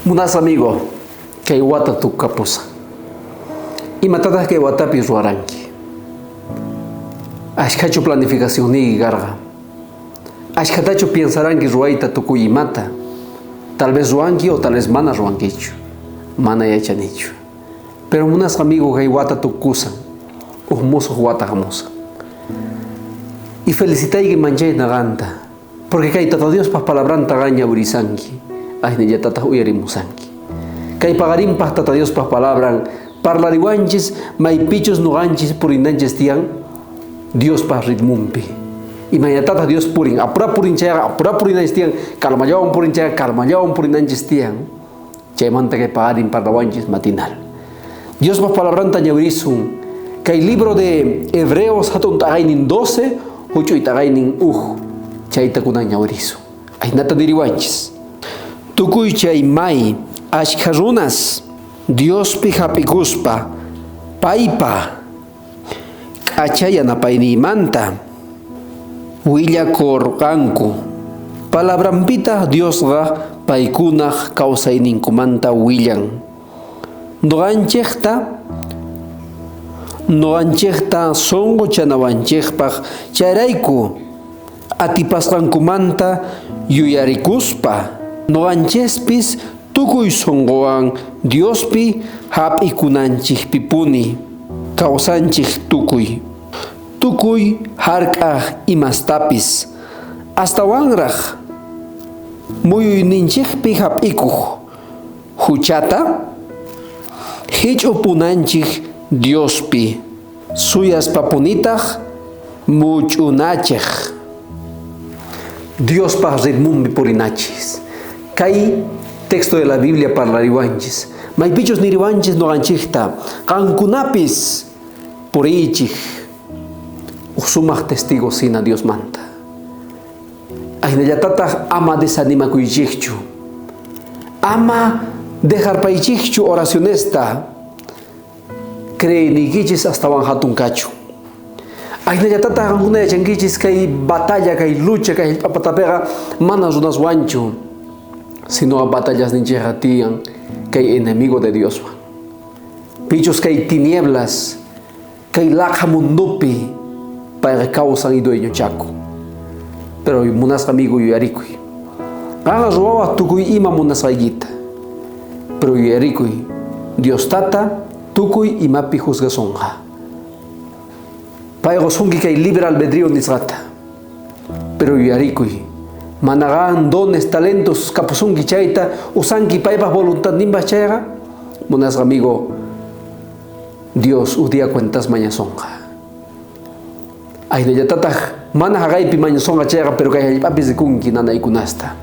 Munasqa amigo, kay wata tukukapusan. Imatataj kay watapi ruwaranki? Ashkhachu planificacionniyki karqa? Ashkhatachu piensaranki ruwayta tukuy imata? Tal vez ruwanki o tal vez mana ruwankichu. Mana yachanichu. Pero munasqa amigo, kay wata tukukusan. Uj mosoj wata jamusan. Y felicitayki manchayta qanta. Porque kay Tata Diospaj palabrantaqa ñawirisanki, ajinallatataj uyarimusanki. Kay paqarinpaj Tata Diospaj palabran parlariwanchis maypichus noqanchis purinanchis tiyan Diospaj ritmumpi. Imaynatataj Dios purin? Apura purin chayqa apura purinanchis tiyan, calmallawan purin chayqa calmallawan purinanchis tiyan. Chaymanta kay paqarin parlawanchis matinal. Diospaj palabranta ñawirisun. Kay libro de Hebreos hatun t'aqaynin 12, huch'uy t'aqaynin uj. Chayta kunan ñawirisun. Ajinata niriwanchis. Tukuy chay may ashkha runas Diospi jap'ikuspa paypa k'acha yanapayniymanta willakorqanku. Palabranpitaj Diosqa paykunaj kawsayninkumanta willan. Noqanchejta sonqochanawanchejpaj chayrayku atipasqankumanta yuyarikuspa, noqanchejpis tukuy sonqowan Diospi jap'ikunanchejpipuni kawsanchej tukuy. Tukuy jark'aj imastapis, astawanraj muyuyninchejpi jap'ikoj juchata jich'upunanchej Diospi suyaspapunitaj much'unachej. Diospaj ritmumpi purinachis. Kay texto de la Biblia parlariwanchis. Maypichus niriwanchis noqanchejta, qankunapis puriychej uj sumaj testigo sina Diosmanta. Ajinallatataj ama desanimakuychejchu. Ama dejarpaychejchu oracionesta. Creeyniykichis astawan jatun kachun. Ajinallatataj qankuna yachankichis kay batalla, kay lucha, kay jallp'apatapeqa mana runaswanchu, sino batallasninchejqa tiyan kay enemigo de Dioswan. Pichus kay tinieblas, kay laqha mundopi payqa kawsan y dueñochakun. Pero munasqa amigo yuyarikuy. Qanqa ruwawaj tukuy ima munasqaykita. Pero yuyarikuy, Dios Tata tukuy imapi juzgasonqa. Pay qosunki kay libre albedrío nisqata. Pero yuyarikuy, mana qan dones, talentos kapusunki chayta usanki paypaj voluntadninpaj chayqa, munasqa amigo, Dios uj día cuentas mañasonqa. Ajinallatataj mana jaqaypi mañasonqa chayqa, pero kay jallp'api rikunki nanaykunasta.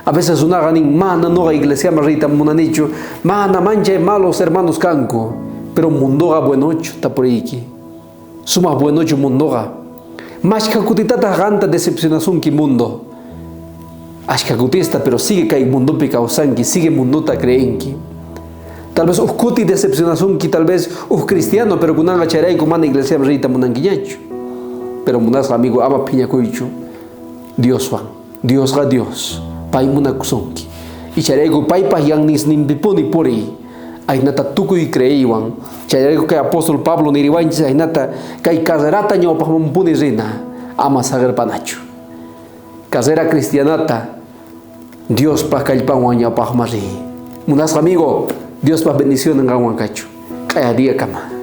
A veces runaqa nin, mana noqa iglesiaman riyta munanichu, mana manchay malos hermanos kanku, pero mundoqa buenochu, tapuriyki. Sumaj buenochu mundoqa. Mashkha kutitataj qanta decepcionasunki mundo. Ashkha kutista, pero sigue kay mundopi kawsanki, sigue mundota creenki. Tal vez uj kuti decepcionasunki, tal vez uj cristiano, pero kunanqa chayrayku mana iglesiaman riyta munankiñachu. Pero munasqa amigo, ama phiñakuychu Dioswan. Diosqa Dios, pay munakusunki. Y chayrayku paypaj yannisninpipuni puriy. Ajinata tukuy creeywan. Chayrayku kay apóstol Pablo niriwanchis ajinata kay carrerata ñawpajmanpuni rina, ama saqerpanachu. Carrera cristianata Diospaj kallpanwan ñawpajman riy. Munasqa amigo, Diospaj bendicionnin qanwan kachu. Q'aya día kama.